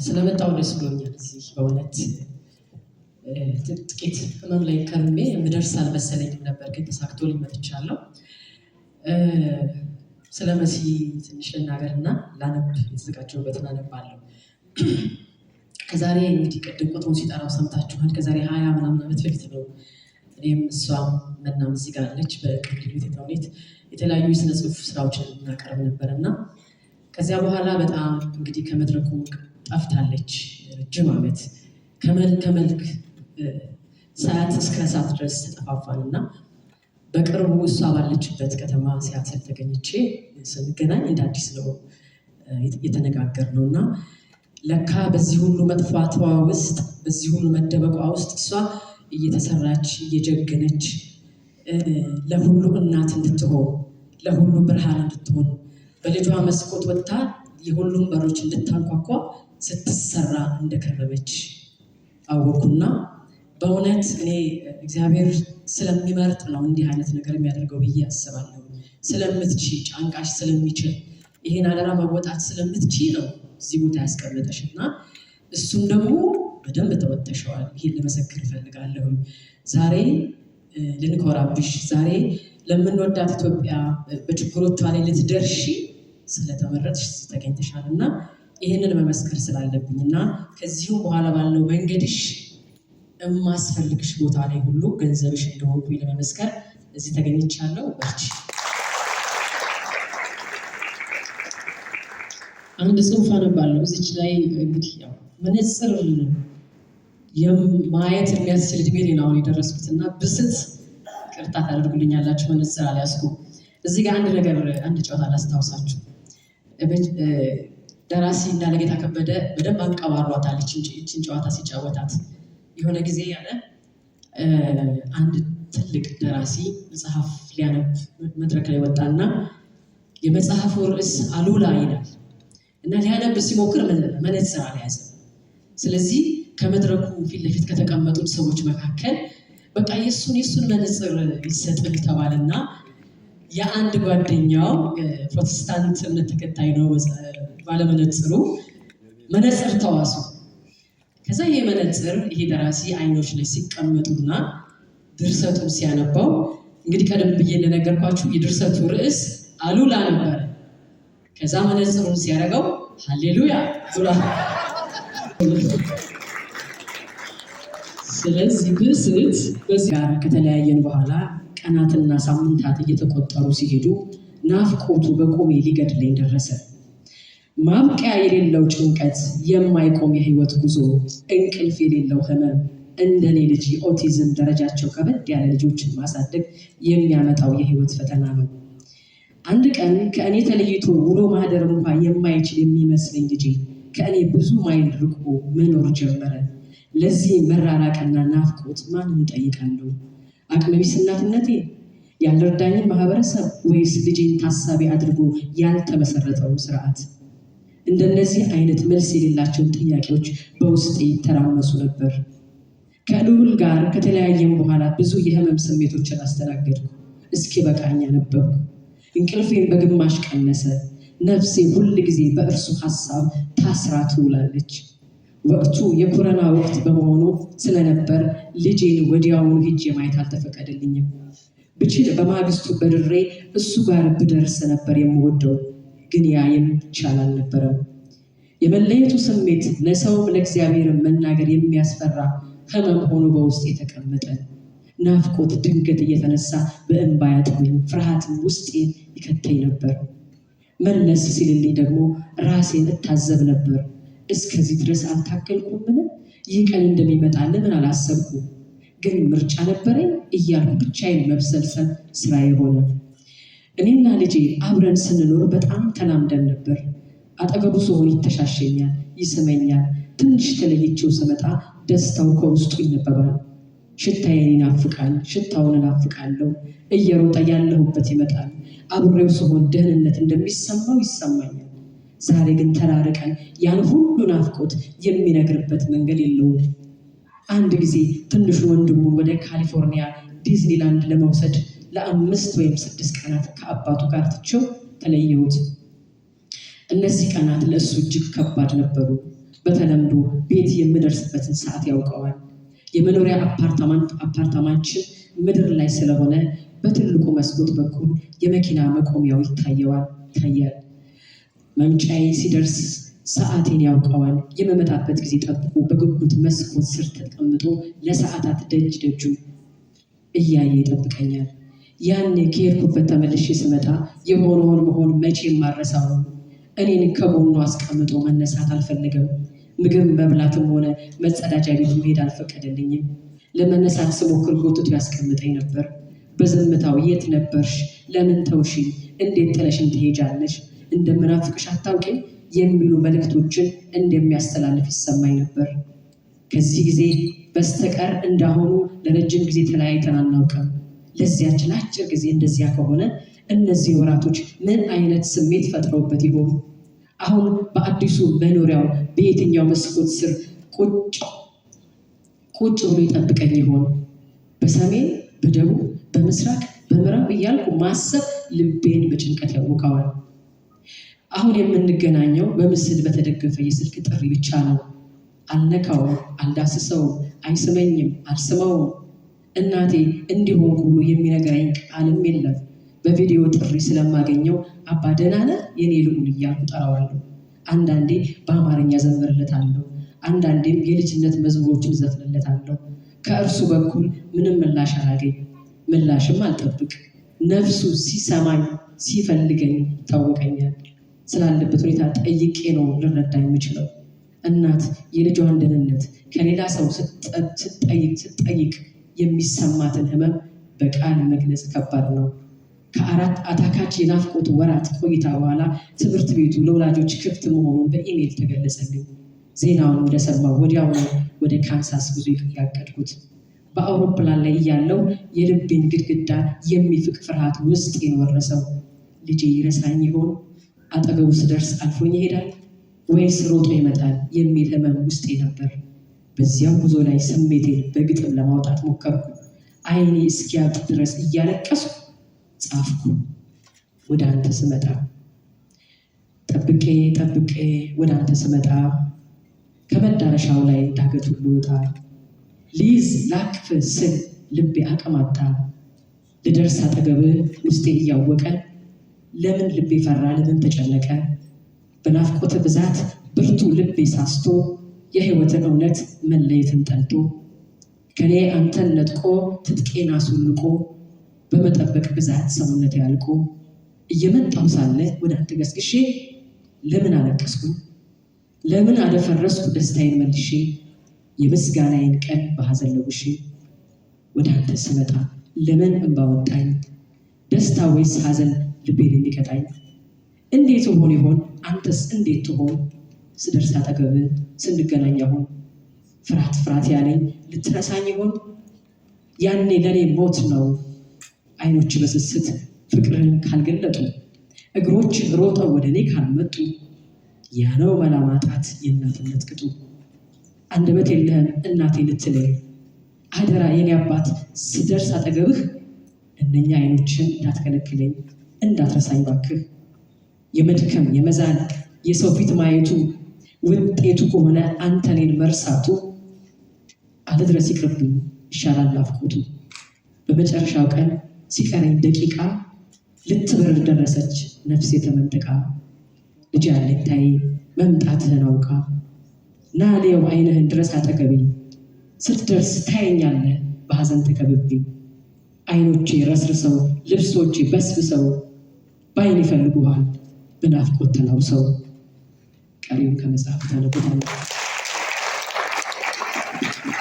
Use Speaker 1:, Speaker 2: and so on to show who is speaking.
Speaker 1: ስለመጣው ደስ ብሎኛል። እዚህ በእውነት ጥቂት ህመም ላይ ከርሜ የምደርስ አልመሰለኝም ነበር፣ ግን ተሳክቶልኝ መጥቻለሁ። ስለ መሲ ትንሽ ልናገር እና ላነብ የተዘጋጀሁበትን አነባለሁ። ከዛሬ እንግዲህ ቅድም ቁጥሩን ሲጠራው ሰምታችኋል። ከዛሬ 20 ምናምን ዓመት በፊት ነው እኔም እሷም መናም እዚህ ጋር አለች። በቅድም ቤተ ተውኔት የተለያዩ የስነ ጽሁፍ ስራዎችን እናቀርብ ነበር እና ከዚያ በኋላ በጣም እንግዲህ ከመድረኩ ጠፍታለች። ረጅም ዓመት ከመልክ ሰዓት እስከ ሰዓት ድረስ ተጠፋፋን እና በቅርቡ እሷ ባለችበት ከተማ ሲያትል ተገኝቼ ስንገናኝ እንደ አዲስ ነው የተነጋገርነው እና ለካ በዚህ ሁሉ መጥፋቷ ውስጥ፣ በዚህ ሁሉ መደበቋ ውስጥ እሷ እየተሰራች፣ እየጀገነች፣ ለሁሉ እናት እንድትሆን፣ ለሁሉ ብርሃን እንድትሆን፣ በልጇ መስኮት ወጥታ የሁሉም በሮች እንድታንኳኳ ስትሰራ እንደከረመች አወኩና በእውነት እኔ እግዚአብሔር ስለሚመርጥ ነው እንዲህ አይነት ነገር የሚያደርገው ብዬ አስባለሁ። ስለምትቺ፣ ጫንቃሽ ስለሚችል፣ ይሄን አደራ መወጣት ስለምትቺ ነው እዚህ ቦታ ያስቀመጠሽ እና እሱም ደግሞ በደንብ ተወጥተሽዋል። ይሄን ልመሰክር እፈልጋለሁ። ዛሬ ልንኮራብሽ፣ ዛሬ ለምንወዳት ኢትዮጵያ በችግሮቿ ላይ ልትደርሺ ስለተመረጥሽ ተገኝተሻል እና ይህንን መመስከር ስላለብኝ እና ከዚሁም በኋላ ባለው መንገድሽ የማስፈልግሽ ቦታ ላይ ሁሉ ገንዘብሽ እንደሆንኩኝ ለመመስከር እዚህ ተገኝቻለሁ። በርቺ። አንድ ጽሑፍ አነባለሁ። እዚች ላይ እንግዲህ ያው መነጽር ማየት የሚያስችል እድሜ ላይ ነው አሁን የደረስኩት እና ብስት ይቅርታ ታደርጉልኛላችሁ፣ መነጽር አልያዝኩም። እዚህ ጋር አንድ ነገር፣ አንድ ጨዋታ ላስታውሳችሁ። ደራሲ እንዳለጌታ ከበደ በደንብ አንቀባሯታል ይችን ጨዋታ ሲጫወታት። የሆነ ጊዜ ያለ አንድ ትልቅ ደራሲ መጽሐፍ ሊያነብ መድረክ ላይ ወጣና የመጽሐፉ ርዕስ አሉላ ይላል እና ሊያነብ ሲሞክር መነጽር አልያዘም። ስለዚህ ከመድረኩ ፊት ለፊት ከተቀመጡት ሰዎች መካከል በቃ የሱን መነጽር ይሰጥህ ተባለና የአንድ ጓደኛው፣ ፕሮቴስታንት እምነት ተከታይ ነው ባለመነጽሩ፣ መነጽር ተዋሱ። ከዛ ይሄ መነጽር ይሄ ደራሲ አይኖች ላይ ሲቀመጡና ድርሰቱን ሲያነባው፣ እንግዲህ ቀደም ብዬ እንደነገርኳችሁ የድርሰቱ ርዕስ አሉላ ነበረ። ከዛ መነጽሩን ሲያደርገው ሃሌሉያ ብሏል። ስለዚህ ብስት በዚህ ጋር ከተለያየን በኋላ ቀናትና ሳምንታት እየተቆጠሩ ሲሄዱ ናፍቆቱ በቁሜ ሊገድለኝ ደረሰ። ማብቂያ የሌለው ጭንቀት፣ የማይቆም የህይወት ጉዞ፣ እንቅልፍ የሌለው ህመም፣ እንደኔ ልጅ የኦቲዝም ደረጃቸው ከበድ ያለ ልጆችን ማሳደግ የሚያመጣው የህይወት ፈተና ነው። አንድ ቀን ከእኔ ተለይቶ ውሎ ማደር እንኳ የማይችል የሚመስለኝ ልጄ ከእኔ ብዙ ማይል ርቆ መኖር ጀመረ። ለዚህ መራራቅና ናፍቆት ማንን እጠይቃለሁ? አቅመቢስ እናትነቴ፣ ያልረዳኝን ማህበረሰብ ወይስ ልጄን ታሳቢ አድርጎ ያልተመሰረተውን ስርዓት? እንደነዚህ አይነት መልስ የሌላቸውን ጥያቄዎች በውስጤ ይተራመሱ ነበር። ከልዑል ጋር ከተለያየም በኋላ ብዙ የህመም ስሜቶችን አስተናገድኩ። እስኪ በቃኝ አነበብኩ። እንቅልፌን በግማሽ ቀነሰ። ነፍሴ ሁል ጊዜ በእርሱ ሀሳብ ታስራ ትውላለች። ወቅቱ የኮረና ወቅት በመሆኑ ስለነበር ልጄን ወዲያውኑ ሄጄ ማየት አልተፈቀደልኝም። ብችል በማግስቱ በድሬ እሱ ጋር ብደርስ ነበር የምወደው፣ ግን ያ የሚቻል አልነበረም። የመለየቱ ስሜት ለሰውም ለእግዚአብሔር መናገር የሚያስፈራ ህመም ሆኖ በውስጥ የተቀመጠ። ናፍቆት ድንገት እየተነሳ በእንባ ያጥበኝ፣ ፍርሃትም ውስጤን ይከተኝ ነበር። መለስ ሲልልኝ ደግሞ ራሴን እታዘብ ነበር። እስከዚህ ድረስ አልታገልኩምን? ይህ ቀን እንደሚመጣ ለምን አላሰብኩም? ግን ምርጫ ነበረኝ እያልኩ ብቻዬን መብሰልሰል ስራ የሆነ። እኔና ልጄ አብረን ስንኖር በጣም ተላምደን ነበር። አጠገቡ ስሆን ይተሻሸኛል፣ ይስመኛል። ትንሽ ተለይቼው ስመጣ ደስታው ከውስጡ ይነበባል። ሽታዬን ይናፍቃል፣ ሽታውን እናፍቃለሁ። እየሮጠ ያለሁበት ይመጣል። አብሬው ስሆን ደህንነት እንደሚሰማው ይሰማኛል። ዛሬ ግን ተራርቀን ያን ሁሉ ናፍቆት የሚነግርበት መንገድ የለውም። አንድ ጊዜ ትንሹ ወንድሙን ወደ ካሊፎርኒያ ዲዝኒላንድ ለመውሰድ ለ5 ወይም 6 ቀናት ከአባቱ ጋር ትቼው ተለየሁት። እነዚህ ቀናት ለእሱ እጅግ ከባድ ነበሩ። በተለምዶ ቤት የምደርስበትን ሰዓት ያውቀዋል። የመኖሪያ አፓርታማችን ምድር ላይ ስለሆነ በትልቁ መስኮት በኩል የመኪና መቆሚያው ይታያል። መምጫዬ ሲደርስ ሰዓቴን ያውቀዋል። የምመጣበት ጊዜ ጠብቆ በጉጉት መስኮት ስር ተቀምጦ ለሰዓታት ደጅ ደጁን እያየ ይጠብቀኛል። ያኔ ከሄድኩበት ተመልሼ ስመጣ የሆነውን መሆን መቼም አልረሳውም። እኔን ከጎኑ አስቀምጦ መነሳት አልፈለገም። ምግብ መብላትም ሆነ መጸዳጃ ቤት መሄድ አልፈቀደልኝም። ለመነሳት ስሞክር ጎትቶ ያስቀምጠኝ ነበር። በዝምታው የት ነበርሽ? ለምን ተውሽኝ? እንዴት ጥለሽኝ ትሄጃለሽ? እንደምናፍቅሽ አታውቂም? የሚሉ መልእክቶችን እንደሚያስተላልፍ ይሰማኝ ነበር። ከዚህ ጊዜ በስተቀር እንዳሁኑ ለረጅም ጊዜ ተለያይተን አናውቅም። ለዚያች ለአጭር ጊዜ እንደዚያ ከሆነ እነዚህ ወራቶች ምን አይነት ስሜት ፈጥረውበት ይሆን? አሁን በአዲሱ መኖሪያው በየትኛው መስኮት ስር ቁጭ ቁጭ ብሎ ይጠብቀኝ ይሆን? በሰሜን፣ በደቡብ፣ በምስራቅ፣ በምዕራብ እያልኩ ማሰብ ልቤን በጭንቀት ያውከዋል። አሁን የምንገናኘው በምስል በተደገፈ የስልክ ጥሪ ብቻ ነው። አልነካውም፣ አልዳስሰውም፣ አይስመኝም፣ አልስመውም። እናቴ እንዲሆንኩ ብሎ የሚነግረኝ ቃልም የለም። በቪዲዮ ጥሪ ስለማገኘው አባ ደህና ነህ የኔ ልዑል እያልኩ ጠራዋለሁ። አንዳንዴ በአማርኛ ዘምርለታለሁ። አንዳንዴም የልጅነት መዝሙሮችን ዘፍንለታለሁ። ከእርሱ በኩል ምንም ምላሽ አላገኝ፣ ምላሽም አልጠብቅ። ነፍሱ ሲሰማኝ ሲፈልገኝ ይታወቀኛል። ስላለበት ሁኔታ ጠይቄ ነው ልረዳ የምችለው። እናት የልጇን ደህንነት ከሌላ ሰው ስትጠይቅ የሚሰማትን ህመም በቃል መግለጽ ከባድ ነው። ከ4 አታካች የናፍቆት ወራት ቆይታ በኋላ ትምህርት ቤቱ ለወላጆች ክፍት መሆኑን በኢሜይል ተገለጸልኝ። ዜናውን እንደሰማሁ ወዲያው ነው ወደ ካንሳስ ጉዞ ያቀድኩት። በአውሮፕላን ላይ እያለሁ የልቤን ግድግዳ የሚፍቅ ፍርሃት ውስጤን ወረሰው። ልጄ ይረሳኝ ይሆን? አጠገቡ ስደርስ አልፎኝ ይሄዳል ወይስ ሮጦ ይመጣል የሚል ህመም ውስጤ ነበር። በዚያው ጉዞ ላይ ስሜቴን በግጥም ለማውጣት ሞከርኩ። ዓይኔ እስኪያብጥ ድረስ እያለቀስኩ ጻፍኩ። ወደ አንተ ስመጣ ጠብቄ ጠብቄ ወደ አንተ ስመጣ ከመዳረሻው ላይ ዳገቱን ልወጣ ልይዝ ላቅፍ ስል ልቤ አቅም አጣ። ልደርስ አጠገብህ ውስጤ እያወቀ ለምን ልቤ ፈራ ለምን ተጨነቀ? በናፍቆት ብዛት ብርቱ ልቤ ሳስቶ የህይወትን እውነት መለየትን ጠልቶ ከኔ አንተን ነጥቆ ትጥቄን አስወልቆ በመጠበቅ ብዛት ሰውነቴ አልቆ እየመጣሁ ሳለ ወደ አንተ ገስግሼ ለምን አለቀስኩኝ? ለምን አደፈረስኩ ደስታዬን መልሼ የምስጋናዬን ቀን በሐዘን ለውሼ ወደ አንተ ስመጣ ለምን እንባ ወጣኝ? ደስታ ወይስ ሐዘን ልቤን የሚቀጣኝ? እንዴት እሆን ይሆን አንተስ እንዴት ትሆን? ስደርስ አጠገብህ ስንገናኝ አሁን ፍርሃት ፍርሃት ያለኝ ልትረሳኝ ይሆን? ያኔ ለእኔ ሞት ነው። አይኖች በስስት ፍቅርህን ካልገለጡ እግሮች ሮጠው ወደ እኔ ካልመጡ ያ ነው መላ ማጣት የእናትነት ቅጡ። አንደበት የለህም እናቴ ልትለኝ አደራ የኔ አባት ስደርስ አጠገብህ እነኛ አይኖችን እንዳትከለክለኝ እንዳትረሳኝ ባክህ። የመድከም የመዛል የሰው ፊት ማየቱ ውጤቱ ከሆነ አንተ እኔን መርሳቱ አልድረስ ይቅርብኝ ይሻላል ናፍቆቱ። በመጨረሻው ቀን ሲቀረኝ ደቂቃ ልትበር ደረሰች ነፍሴ ተመንጥቃ። ልጄ አለኝታዬ መምጣትህን አውቃ ና ልየው አይንህን ድረስ አጠገቤ ስትደርስ ታየኛለህ በሐዘን ተከብቤ። አይኖቼ ረስርሰው ልብሶቼ በስብሰው በአይን ይፈልጉሃል በናፍቆት ተላውሰው። ቀሪውን ከመጽሐፉ ታነቡታላችሁ።